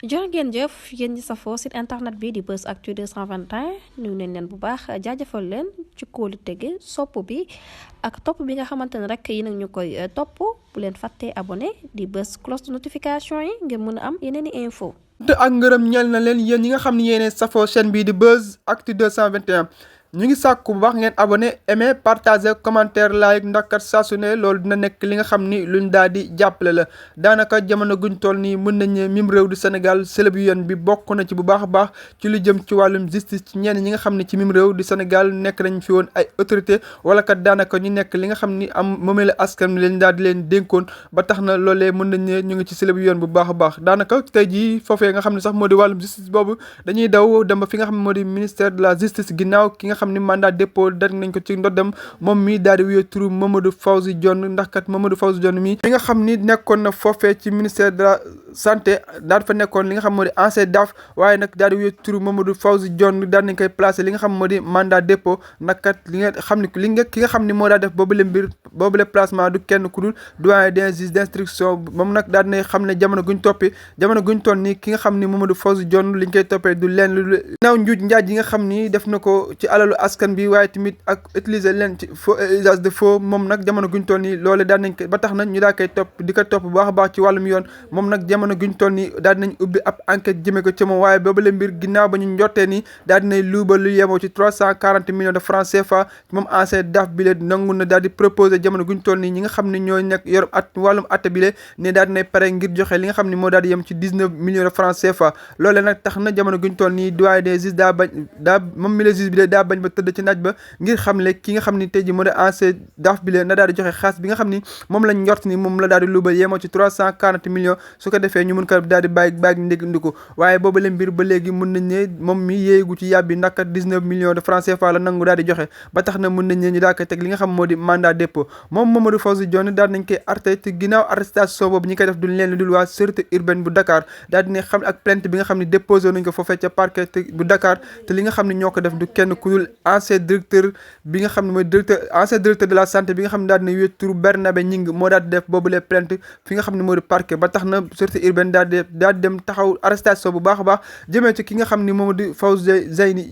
jërë ngeen jëf yéen ñi safoo site internet bi di Buzz Actu 221 nuyu nañ leen bu baax jaajëfal leen ci kóolu tege sopp bi ak topp bi nga xamante ne rek yi nag ñu koy topp bu leen fàttee abonné di bës cloche de notification yi ngeen mën a am yeneen i info te ak ngërëm ñeel na leen yéen ñi nga xam ne yéene safoo chaîne bii di Buzz Actu 221 ñu ngi sàkku bu baax ngeen abonné aimé partagé commentaire like ndax kat saa su ne loolu dina nekk li nga xam ni luñ daal di jàppale la daanaka jamono guñ toll nii mën nañ ne mim réew di Sénégal célèbre yoon bi bokk na ci bu baax a baax ci lu jëm ci wàllum justice ci ñenn ñi nga xam ne ci mim réew di Sénégal nekk nañ fi woon ay autorité wala kat daanaka ñu nekk li nga xam ni am moomeel askan mi leen daal di leen dénkoon ba tax na loolee mën nañ ne ñu ngi ci célèbre yoon bu baax a baax daanaka tey jii foofee nga xam ne sax moo di wàllum justice boobu dañuy daw dem ba fi nga xam ne moo di ministère de la justice ginnaaw ki nga xam ni mandat dépôt dar nañ ko ci ndoddam moom mi daal di wuyoo turu Mamadou Fawzi Dione ndax kat Mamadou Fawzi Dione mi li nga xam ni nekkoon na foofee ci ministère de la santé daal fa nekkoon li nga xam moo di ancien DAF waaye nag daal di wuyoo turu Mamadou Fawzi Dione daal nañ koy placé li nga xam moo di mandat dépôt nag kat li nga xam ni ki nga xam ni moo daa def boobule mbir boobule placement du kenn ku dul doyen des juges d'instruction moom nag daal dinay xam ne jamono guñ toll nii ki nga xam ni Mamadou Fawzi Dione liñ koy toppee du leen lu naaw njuuj njaaj yi nga xam ni def na ko ci alalu askan bi waaye tamit ak utiliser leen ci faux usage de faux moom nag jamono guñ toll nii loole daan nañ ko ba tax na ñu daa koy topp di ko topp bu baax a baax ci wàllum yoon moom nag jamono guñ toll nii daal dinañ ubbi ab enquête jëmee ko ci moom waaye boobu la mbir ginnaaw ba ñu njortee ni daal dinay luubal lu yemoo ci 340 millions de francs CFA moom ancien DAF bi le nangu na daal di proposé jamono guñ toll nii ñi nga xam ne ñoo nekk yor wàllum atte bi le ne daal dinay pare ngir joxe li nga xam ne moo daal di yem ci 19 millions de francs CFA loole nag tax na jamono guñ toll nii doyen des juges moom mi la juge bi le daa bañ ba tëdd ci naaj ba ngir xamle ki nga xam ni tey ji moo di ancien DAF bi leen na daal di joxe xaas bi nga xam ni moom lañ njort ni moom la daal di luubal yemoo ci 340 millions su ko defee ñu mun ko daal di bàyyi ndiko waaye boobu la mbir ba léegi mun nañ ne moom mi yéegu ci yàbbi naka 19 millions de francs CFA la nangu daal di joxe ba tax na mun nañ ne ñu daa koy teg li nga xam moo di mandat dépôt moom Mamadou Fawzi Dione daal nañ koy arrêté te ginnaaw arrestation boobu ñi koy def duñ leen lu dul waa sûreté urbaine bu Dakar daal dina xam ak plainte bi nga xam ne déposé nañ ko foofee ca parquet bu Dakar te li nga xam ne ñoo ko def du kenn ku dul ancien directeur bi nga xam ne mooy ancien directeur de la santé bi nga xam ne daal dina wéet turu Bernabé Gningue moo daal di def boobule plainte fi nga xam ne moo di parquet ba tax na sûreté urbaine daal di dem taxaw arrestation bu baax a baax jëmee ci ki nga xam ni moom di Fawzi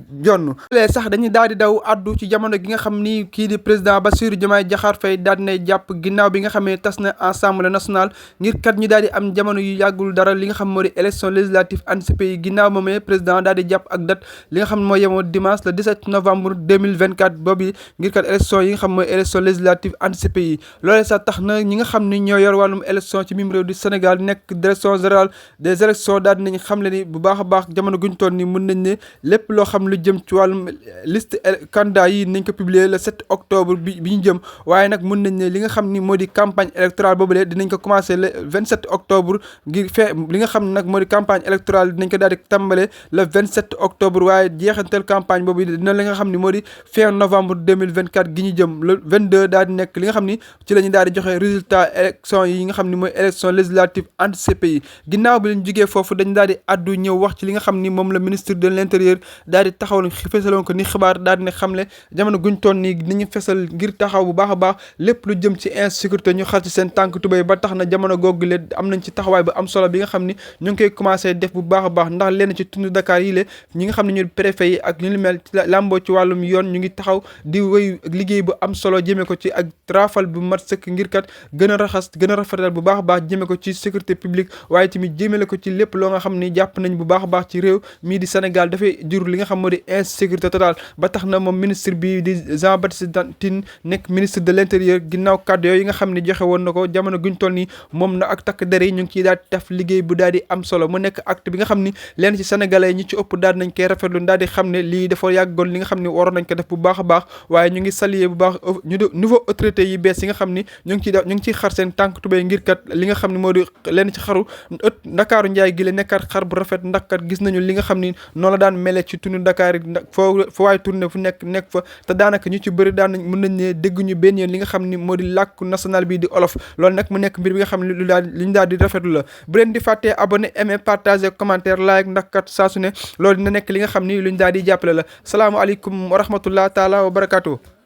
Dione léegi sax dañuy daal di daw addu ci jamono gi nga xam ni kii di président Bassirou Diomaye Diakhar Faye daal dinay jàpp ginnaaw bi nga xam ne tas na Assemblée nationale ngir kat ñu daal di am jamono yu yàggul dara li nga xam moo di élection législative anticipée yi ginnaaw moomee président daal di jàpp ak date li nga xam ne moo yemoo dimanche le 17 novembre 2024 boobu ngir kat élection yi nga xam mooy élection législative anticipée yi loolee sax tax na ñi nga xam ni ñoo yor wàllum élection ci mim réew du Sénégal nekk direction générale des élections daal dinañ xam le ni bu baax a baax jamono guñ toll ni mën nañ ne lépp loo xam lu jëm ci wàllum liste candidat yi nañ ko publier le 7 octobre bi ñu jëm waaye nag mën nañ ne li nga xam ni moo di campagne électorale boobulee dinañ ko commencé le 27 octobre ngir li nga xam ne nag moo di campagne électorale dinañ ko daal di tàmbale le 27 octobre waaye jeexantal campagne boobu dina li nga xam ni moo di fin novembre 2024 gi ñu jëm le 22 daal di nekk li nga xam ni ci la ñu daal di joxe résultat élection yi nga xam ni mooy élection législative anticipée yi ginnaaw bi lañ jógee foofu dañ daal di addu ñëw wax ci li nga xam ni moom la ministre de l'intérieur daal di taxaw fesaloon ko ni xibaar daal di ne xamle jamono guñ toon nii dinañu fesal ngir taxaw bu baax a baax lépp lu jëm ci insécurité ñu xar ci seen tànk tubéy ba tax na jamono googu le am nañ ci taxawaay bu am solo bi nga xam ni ñu ngi koy commencé def bu baax a baax ndax leen ci tund Dakar yi le ñi nga xam ne ñu préfet yi ak ñu mel lamboo ci wàllum yoon ñu ngi taxaw di wéy liggéey bu am solo jëmee ko ci ak rafal bu mat sëkk ngir kat gën a rafetal bu baax a baax jëmee ko ci sécurité publique waaye tamit jëmale ko ci lépp loo nga xam ni jàpp nañ bu baax a baax ci réew mii di Sénégal dafay jur li nga xam moo di insécurité totale ba tax na moom ministre bi di Jean-Baptiste Tine nekk ministre de l'intérieur ginnaaw kàddu yooyu nga xam ne joxe woon na ko jamono guñ toll nii moom na ak takk der yi ñu ngi ciy daal di def liggéey bu daal di am solo mu nekk acte bi nga xam ni leen ci sénégalais ñi ci ëpp daal nañ koy rafetlu daal di xam ne lii dafa yàggoon li nga xam ne waroon nañ ko def bu baax a baax waaye ñu ngi saluer bu baax nouveau autorité yi bees yi nga xam ni ñu ngi ciy xar seen tànk tubéy ngir kat li nga xam ne moo di leen ci xaru Ndakaaru njaay gi la nekkaat xar bu rafet ndax kat gis nañu li nga xam ni noonu la daan mele ci tunu Dakar yi foo waay tourné fu nekk fa te daanaka ñu ci bëri daan nañ mën nañ ne dégg ñu benn yoon li nga xam ni moo di làkku national bi di olof loolu nag mu nekk mbir bi nga xam ne li ñu daal di rafetlu la bu leen di fàttee abonné aimé partager commentaire like ndax kat saa su ne loolu dina nekk li nga xam ni lu ñu daal di jàppale la salaamaaleykum wa rahmatullah taala wa barakatuh